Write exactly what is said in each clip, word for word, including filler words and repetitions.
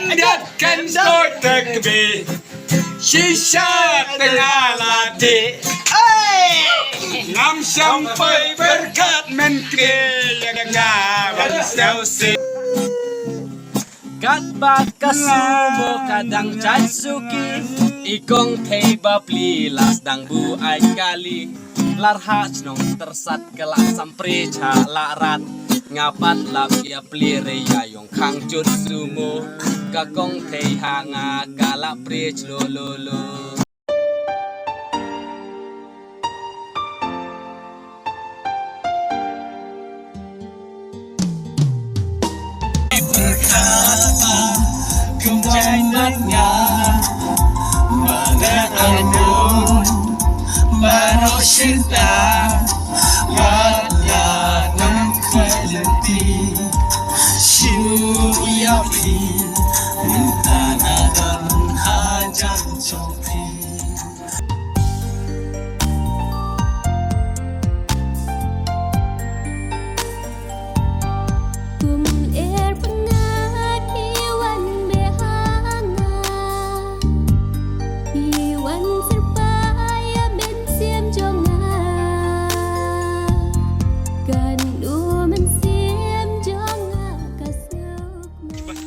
Ngat kan sot te kbe. Shisha te nga la dih. Ngam sham poi pyrkhat men kre ïa nga ban sngewsih. Katba ka sumo ka dang jait suki, i kong thei ba pli la sdang buaid kali. Lar ha shnong Tyrsat ka la sampri cha la rat. Nga pat lap ïa pli re ïa ïong khang jut sumo. Ka kong thei ha nga ka la pri lo lo lo. Kum er pynat i wan beh ha nga, i wan syrpa ïa mynsiem jong nga. Kan u mynsiem jong nga ka suk.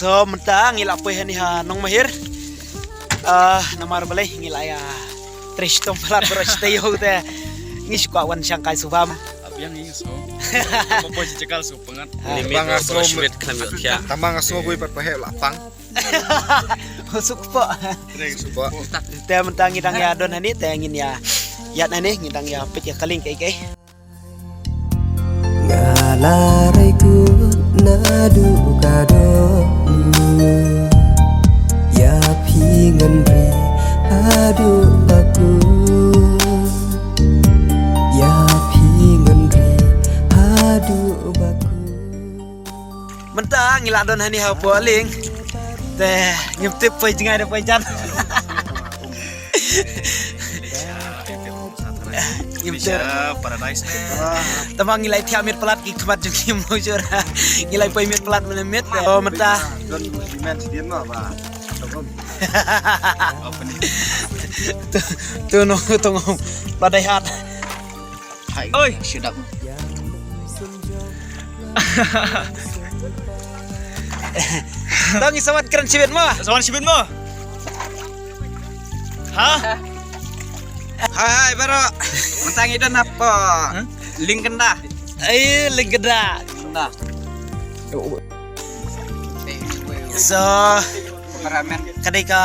To mynta ngi la poi hani ha Nongmahir. Ah, namar balei ngi la ïa trei shitom palat baroh shi taïew te ngi shu kwah wan shangkai subam. Ap ïa ngi sngew. Ap poi shi jaka sngew pyngngad. Ah. Tang ba nga sngew khlem ïoh thiah. Tang ba nga sngew kawei pat paheh la pang. Suk po. Trei suk po. Te mynta ngi dang ïa don hani te ngin ïa ïaid hani ngi dang ïa peit ïa ka lieng kaei kaei. Nga la rai kut naduh ka dohnud. Ïa phi ngan ri haduh ba kut. Ïa phi ngan ri haduh ba kut. Mynta ngi la don hani hapoh lieng. Te ngim tip poi jngai da poi jan. Ngim tip. Paradise ne. Tama ngi la thiah miet palat ki khmat jong ki mo jora. Ngi la poi miet palat mene miet. Oh mynta. Don musliman sidien ma ba. Tu, tu no tong. Padai hat. Oi, shut up. Tang i sawat kren shibit mo. Sawat shibit mo. Ha? Hai, hai, bro. Mynta ngi don hapoh. Lieng Kynda. Eh, Lieng Kynda. Kynda. So, ka dei ka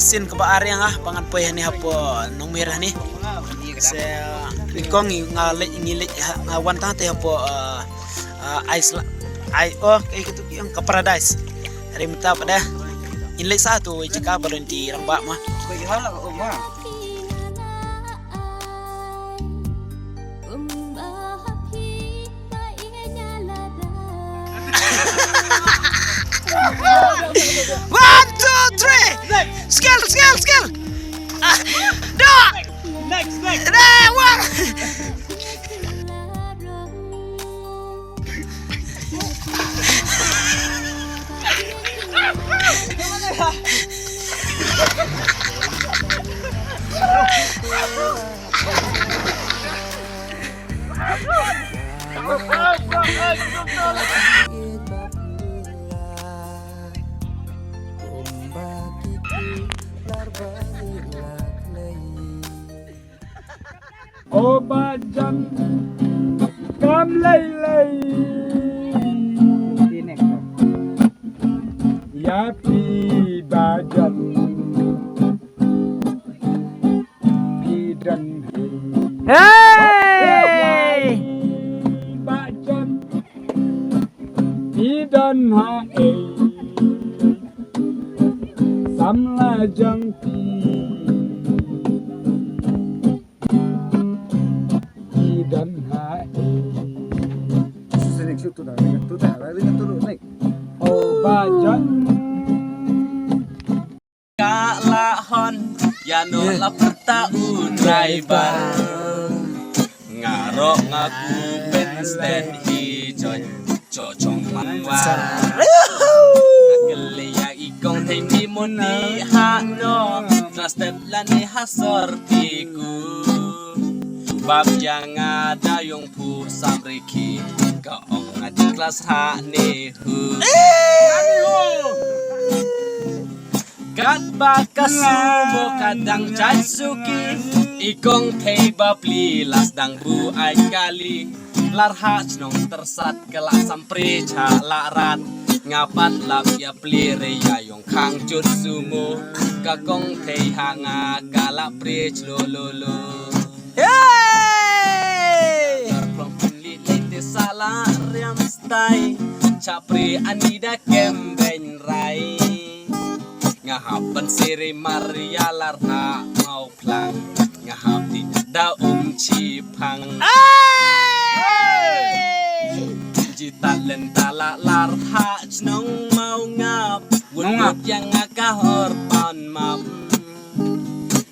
sien kaba ar ïa nga ba ngan poi hani hapoh Nongmahir hani. Se i kong i nga leit ngi leit ha, nga wan tang te hapoh, eh, eh, Isla-, ai, oh, kaei katu ki ong ka Paradise. Hari mynta pat de. Ngin leit sa tu i jaka ba don ki rangbah ma. One, two, three. Skill, skill, skill. Ah, dua. Next, next. Dua, one. O ba jan kam lei lei. Ïa phi ba jan. Phi don. Hey! Ba jan. Phi don ha ei. Samla jong phi. Phi don ha ei. Susu nik sutu da nik tu da nik tu nik. O ba jan. Ka la hon, ïa no la pyrta u driver. Nga rok nga ku pen sten hi join, cho chong man wa. Teng di mon di ha no, trust step lane ha sor piku. Bab yang ada yong pu samriki, ka ong nga di klas ha ne hu. Kat ba ka sumo ka dang jai suki, i kong thei ba pli las dang bu ai kali. Lar ha chnong tersat ka la sampri cha la rat, nga pat lap ya pli re ya yong khang chut sumo, ka kong thei ha nga ka la pri chlo lo lo. Hey! Lar plong pun li li te sa la riam stai, cha pri ani da kem ben rai. Nga hap ban siri Maria lar ha mau plang, nga hap di da um chi phang. Ai! Ji talent tala lar ha chnong mau ngap, wut ngap yang nga ka hor pan map.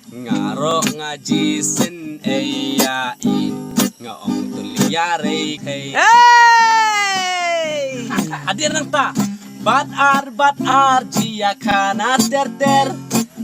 Nga rok nga ji sin ei ya i, nga ong tu lia rei kei. Hey! Adir nang ta. Bat ar, bat ar, ji ya khana ter ter.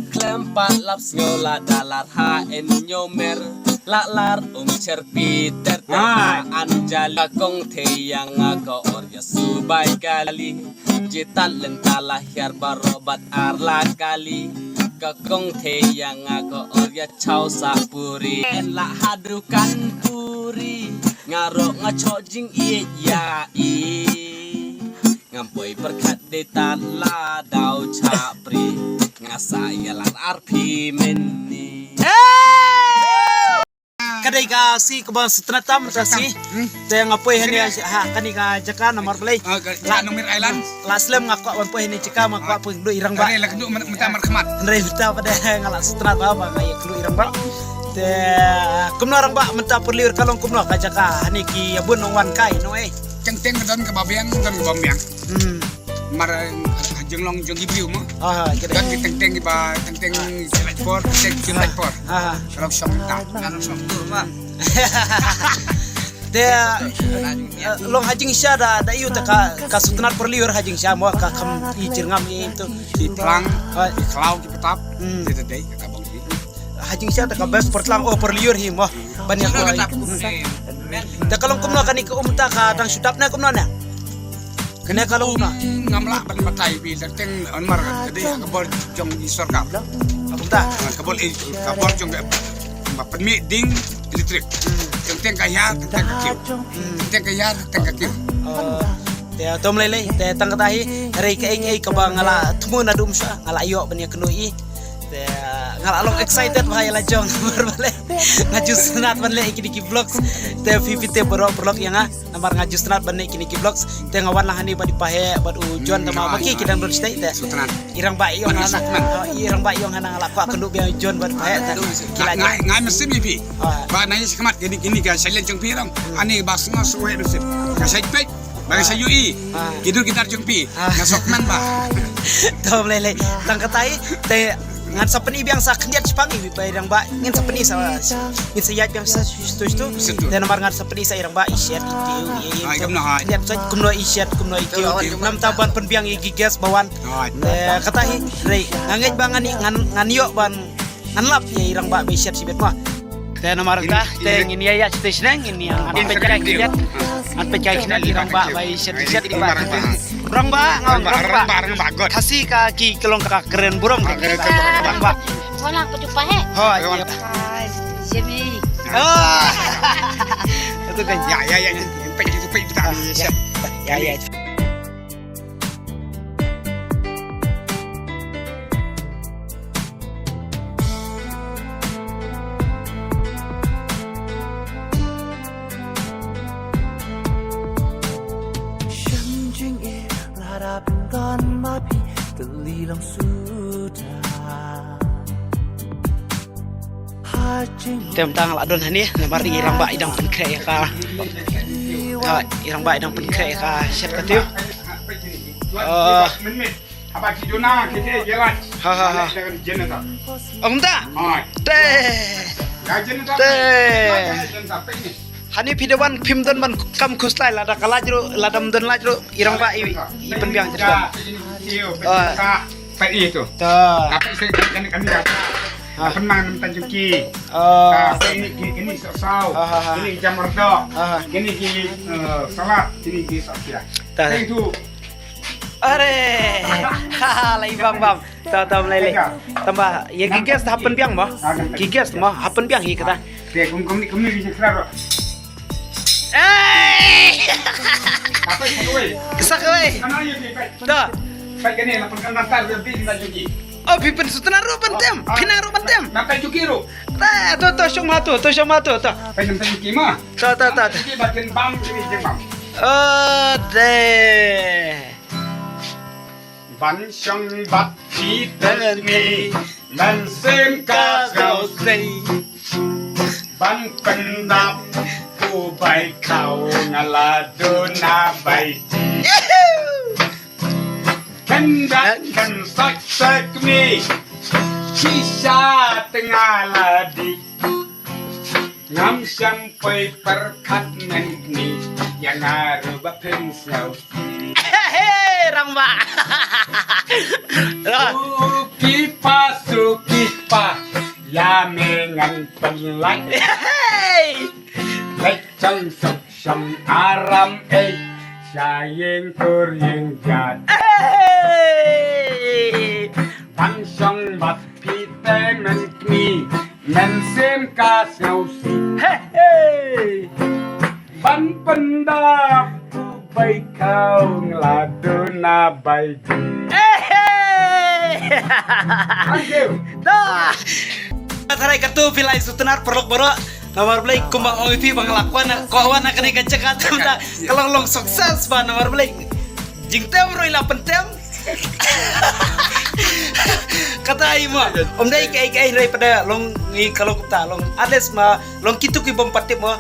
Klem pat lap sngew la da lar ha en nyomer. La lar um cher pi ter ter. Ah. An jali kong thei yang nga ka or ya subai kali. Ji talent tala hiar baro bat ar la kali. Ka kong thei yang nga ka or ya chow sa puri. En la ha dukan puri. Nga rok nga chok jing it ya i. Ngam poi perkhat de tat la dau cha pri. Nga sa ya lar ar phi men ni. Ka dei ka si kaba sngewtynnat tam ka si. Hmm. Te nga poi hane ha kane ka jaka namar balei. Ah, ka, ka Nongmir Island. La slem nga kwah ban poi hane jaka, nga kwah poi kynduh i rangbah. Hynrei la kynduh mynta mar khmat. Hynrei mynta pat de nga la sngewtynnat ba, ba nga ïa kynduh i rangbah. Te kumno rangbah mynta Pyrliur ka long kumno ka jaka hane ki ïa bun nongwan kai nong ei. Teng teng ka don kaba biang, don kaba biang. Hmm. Mar, eh, jinglong jong ki briew mo. Ah, ka dei. Don ki teng teng kiba, teng teng ki lait por, teng teng ki lait por. Ah. Ka long shong ta. Ka long shong tu ma. Te, eh, long ha jingshisha da, da ïoh te ka, ka sngewtynnat Pyrliur ha jingshisha mo ka kham i jyrngam i tu. Ki tlang, ah, ki khlaw ki patap. Hmm. Te te dei ka kabong ki. Ha jingshisha te ka best pyrtlang o Pyrliur hi mo. Ban ïa ko. Te ka long kumno kane ka um ta ka dang shu dap ne kumno ne? Kane ka long kumno? Ngam lah ban batai bi teng teng namar ka dei ka bor jong i sorkar. Kumta. Ka bor i, ka bor jong ka ma pynmih ding electric. Teng teng ka hiar, teng teng ka kiew. Teng teng ka hiar, teng teng ka kiew. Oh, te to ym lei lei, te tang kata hi, hynrei kaei kaei kaba nga la thmu naduh mynshwa, nga la ïoh ban ïa kynduh i. Te nga la long excited bha ïa la jong namar balei nga ju sngewtynnat ban leh ïa kine ki vlogs. Te phi phi te baroh paralok ïa nga namar nga ju sngewtynnat ban leh ïa kine ki vlogs. Te nga wan lang hangne bad i Paheh bad u John, tama ma ki ki dang don shatei te. I rangbah i ong hana, i rangbah i ong hana nga la kwah kynduh biang u John bad Paheh te. Ki la nga nga mynsiem ïa phi. Ba na ïa shakhmat kine kine ka silent jong phi rong. Ani ba sngew sngew mynsiem. Ka shait peit. Ba ka sa ïohi. Ah. Ki dur ki tar jong phi. Ah. Nga sok man ba. To ym lei lei. Tang katai te ngan sa pyni biang sa khyndiat shipang i ba i rangbah. Ngan sa pyni sa, ngan sa ïaid biang sa stu stu. Te namar ngan sa pyni sa i rangbah i shet i tiu i. Ai kumno ai. Khyndiat sa kumno i shet kumno i tiu. Namar ta ban pynbiang i ki guest ba wan. Ai. Te katai hynrei nga ngeit ba ngan ngan ngan ïoh ban ngan lap ïa i rangbah ba i shet shibit ma. Te namar kata te ngin ïa ïa shatei shnong ngin ïa ngan peit kai khyndiat. Ngan peit kai khyndiat i rangbah ba i shet i shet i ba. Rangbah nga ong rangbah. Rangbah, rangbah, God. Khasi ka ki ka long ka kren burung. Kren burung. Rangbah. Wala ko jupa he. Ho, ïa. Jemi. Ah. Itu kan. Ya ya ya. Peit itu peit kita. Ya ya. Te mynta nga la don hangne namar i rangbah i dang pynkhreh ïa ka. Ha, i rangbah i dang pynkhreh ïa ka shet ka tiew. Ah. Ha ha ha. Ong ta. Te. Te. Hangne phi da wan phim don ban kam khuslai lada ka lait ruh, lada ym don lait ruh i rangbah i pynbiang. Ah. Peit ïa tu. Ta. Apa isi kan kan kan. Ah. Pynmang nam tan juki. Ah. Apa ini ki ini sasaw. Ah, ah, ah. Ini jamur dok. Ah. Ini ki eh, salad. Ini ki sasia. Ta. Itu. Are. Ha ha lai bang bang. Ta ta lai lai. Tamba ya ki guest happen biang mo. Ki guest mo happen biang hi kata. Te kum kum ni kum ni ni kra. Eh. Apa itu weh? Kesak weh. Sana ya ni. Ta. Sa kane la pynkan nang tar bi na juki. Oh, phi pynsutnar ruh ban tem. Phi nang ruh ban tem. Nang tar juki ruh. Ta, to to shong ma to, to shong ma to, to. Pynkan tar juki ma. To to to. Juki ba kin bam juki jeng bam. Oh, de. Ban shong bat phi te me. Ban sem ka kau sei. Ban pyndap u bai khau nga la duna bai di. Kan dat kan sak sak mi. Shisha tengah ladi. Ngam sham poi perkat men ni. Yang aru ba pyn sngau. Hehe, rang ba. Suki pa, suki pa. Ya me ngan pynlait. Hey. Leit chong sok shong aram ei. Sha ïing kur ïing jat. Hey. Ban shong bat phi te men kmi. Men sem ka sngau si. Hey, hey. Ban pyndap u bai khau nga la duna bai di. Eh, hey. Thank you. Dah. Tharai katu phi lai sutnar paralok baroh. Namar balei kumba ong ïa phi ba nga la kwah na, kwah wan na kane ka jaka te mynta ka long long success ba namar balei. Jingtem ruh i la pyntem. Kata i mo. Ym dei kaei kaei hynrei pat de long ngi ka long kumta long. At least ma long kitu ki bym pat tip mo.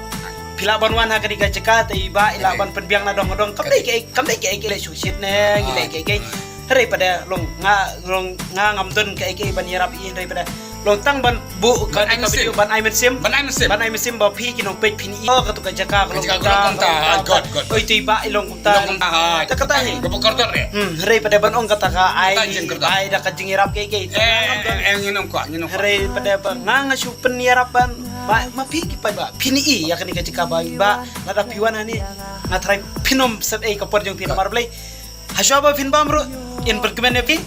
Phi lah ban wan ha kane ka jaka te i bah i lah ban pynbiang na dong dong. Kam dei kaei, kam dei kaei kaei leh shuh shit ne ngi leh kaei kaei. Hynrei pat de long nga, long nga ngam don kaei kaei ban ïarap i hynrei pat de. Long tang ban buh ka, ban ai mynsiem. Ban ai mynsiem. Ban ai mynsiem. Ban ai mynsiem ba phi ki nongpeit phin ïoh katu ka jaka ka long kumta. Oi tu i bah i long kumta. Long kumta. Te kata hi. Ka pokor dor re. Hmm, hynrei pat de ban ong kata ka ai, ai da ka jingïarap kaei kaei. Eh, eh, ngi nongkwah, ngi nongkwah. Hynrei pat de ba nga nga shu pynïarap ban ba ma phi ki paidbah phin ïoh ïa kane ka jaka ba i bah lada phi wan hangne nga tharai phin ym sep ei ka por jong phi namar balei. Hashwa ba phin bam ruh in pynkmen ïa phi.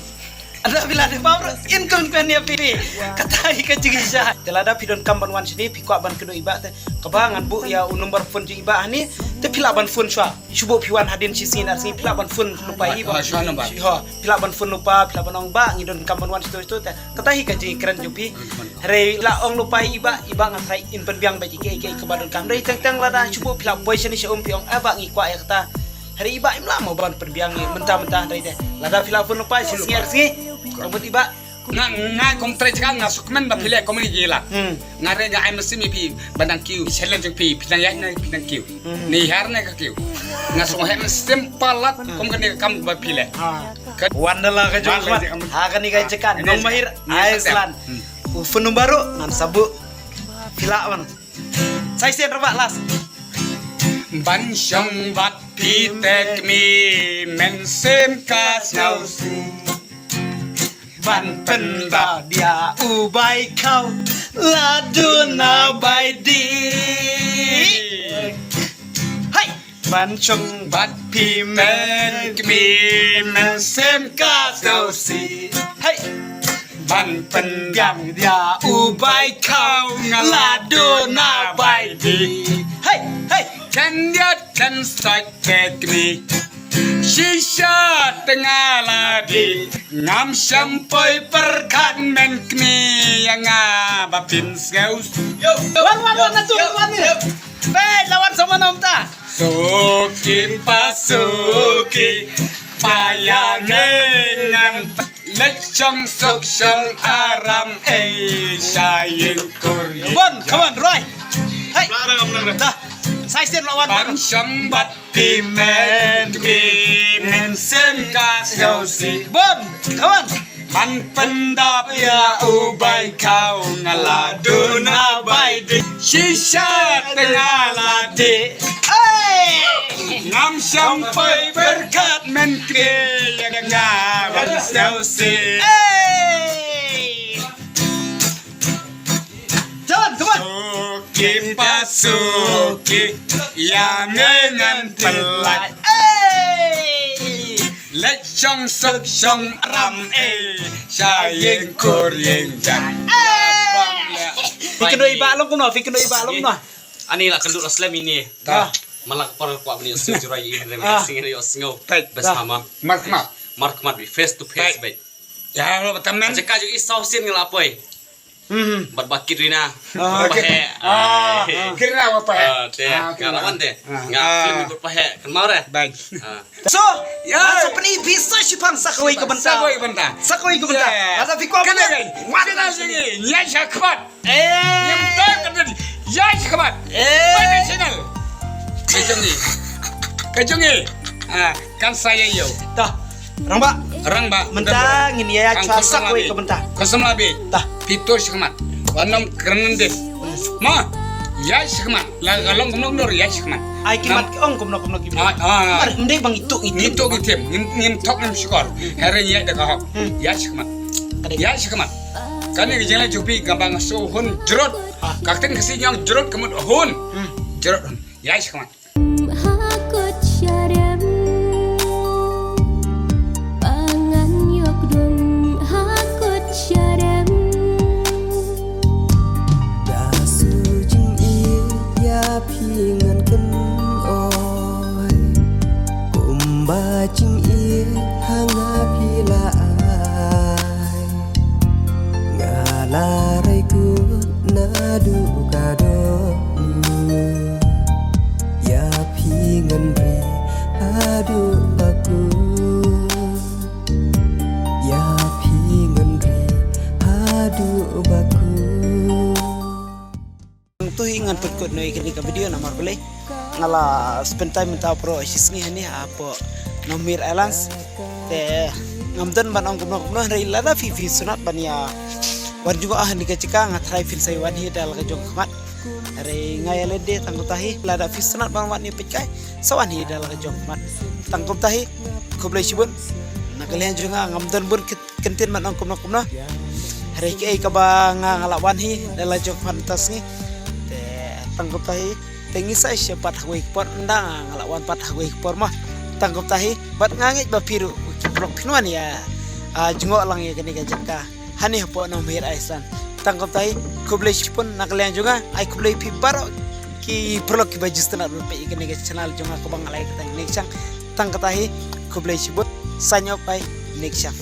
Lada phi la dep bam ruh in pynkmen ïa phi. Kata hi ka jingshisha. Te lada phi donkam ban wan shane phi kwah ban kynduh i bah te kaba ngan buh ïa u number phone jong i bah hangne. Te phi lah ban phone shwa. Shu buh phi wan hadien shi sngi ar sngi phi lah ban phone lypa i bah. Phi lah ban phone lypa phi lah ban ong bah ngi donkam ban wan shito shito te. Kata hi ka jingkren jong phi. Hynrei lah ong lypa i bah i bah nga tharai in pynbiang bad ïa kiei kiei kaba donkam. Hynrei teng teng lada shu buh phi lah poi shane sha um phi ong eh bah ngi kwah ïa kata. Hynrei i bah im lah mo ban pynbiang ïa mynta mynta hynrei te. Lada phi lah phone lypa shi sngi ar sngi. Ka mut i bah. Nga nga kong trei jaka nga sukmen ba phi leh comedy ki la. Nga re nga ai mynsiem ïa phi ba nang kiew challenge phi phi nang ïaid na phi nang kiew. Ni har ne ka kiew. Nga suk heh mynsiem palat kum kane ka kam ba phi leh. Wandala ka jong ha kane ka jaka Nongmahir Iceland. U phone number ruh ngan sa buh. Phi lah ban. Sa shisien ruh bah last. Ban shong bad phi te kmie mynsiem ka sngewsih. Ban pyndap ïa u bai khau la duna bai dih. Hai! Ban shong bad phi te kmie mynsiem ka sngewsih. Hai! Ban pynbiang ïa u bai khau nga la duna bai dih. Hai, hai. Kan ïa kan sait te kmie. Shisha te nga la dih. Ngam sham poi pyrkhat men kmie ïa nga ba phin sngewsih. Wan, wan, wan, wan, wan. Peit la wan sa mano mynta. Suki pa suki pa ïa ngi ngan leit shong suk shong aram ei sha ïing kur ïing. Bon, come on, Roy. Hey. Dah. Sa shisien la wan. Ban shong bad phi men kmie mynsiem ka sngewsih. Bon, come on. Ban pyndap ïa u bai khau nga la duna bai dih. Shisha te nga la dih. Hey! Ngam sham poi berkat men kre ïa ka nga ban sngewsih. Hey! Jalan, come on. Suki pa suki ïa me ngan pynlait. Hey! Leit shong suk shong ram eh sha ïing kur ïing jan. Hey! Phi kynduh i Bah Long kumno, phi kynduh i Bah Long kumno? Ani la kynduh la slem ini. Ta. Malak par kwah bani sing jurai ini. Ah. Sing ini yo sngew. Peit. Best sama. Markhmat. Markhmat bi face to face. Peit. Beit. Ya lo batamen. Aja ka ju i saw sin ngala poi. Hmm. Bat bakit rina. Ah. Pahe. Ah. Kira apa he? Ah, te. Ah, ngala wan te. Ah. Nga film ikut pahe. Kan mau re. Baik. Ah. So, ya. Sa pynïaid phi sa shipang sa kawei ka bynta. Sa kawei ka bynta. Sa kawei ka bynta. Ya. Lada phi kwah. Kena bynta. Kena sini. Ya shakhmat. Eh. Ngim tang ka dei. Ya shakhmat. Eh. Mana channel? Ka jong ngi. Ka jong ngi. Ah, kan saya yo. Tah. Rangbah. Rangbah. Mynta ngin ïa chwa sa kawei ka bynta. Kosam labi. Tah. Pito shakhmat. Wanam kren de. Ma. Ya shakhmat. La ka long kumno kumno ya shakhmat. Ai ki mat ki ong kumno kumno ki. Ah, ah. Mar hynde bang ito ito. Ito ito. Ngim, ngim thok ngim shukor. Hynrei ïa da ka hok. Hmm. Ya shakhmat. Ka dei. Ya shakhmat. Kane ka jingleh jong phi kaba nga shu hun jrot. Ah. Ka ktien Khasi ñiong jrot ka mut hun. Hmm. Jrot hun. Ya shakhmat. Hakut sharem. Pangan yok dum hakut sharem. Da su jingïeit ïa phi ngan kynoi. Kumba jingïeit ha nga phi la ai. Nga la rai kut naduh ka dohnud. Ïa phi ngan ri haduh ba kut. Ïa phi ngan ri haduh ba kut. Nangtu hi ngan pynkut noh ïa kane ka video namar balei nga la spend time mynta pyrshah shisngi hangne hapoh Nongmihir Islands. Te ngam don ban ong kumno kumno hynrei lada phi phi sngewtynnat ban ïa wan jngoh ha kane ka jaka nga tharai phin sa ïa wan hi da la ka jong ka khmat. Hynrei nga ïa lade tang kumta hi lada phi sngewtynnat ban wan ïa peit kai sa wan hi da la ka jong ka khmat. Tang kumta hi khublei shibun. Na ka liang jong nga ngam don bun kit kyntien ban ong kumno kumno. Hynrei kaei kaba nga nga la wan hi da la jong ka khmat mynta sngi. Te tang kumta hi te ngi sa ïashem pat ha kawei ka por ynda nga nga la wan pat ha kawei ka por mo. Tang kumta hi bad nga ngeit ba phi ruh ki paralok phin wan ïa jngoh lang ïa kane ka jaka hangne hapoh Nongmihir Island. Tang kumta hi khublei shibun na ka liang jong nga, ai khublei phi baroh ki paralok kiba ju sngewtynnat ban peit ïa kane ka channel jong nga kaba nga la ai kata ngi nikshan. Tang kumta hi khublei shibun, sign off, bye, nikshan.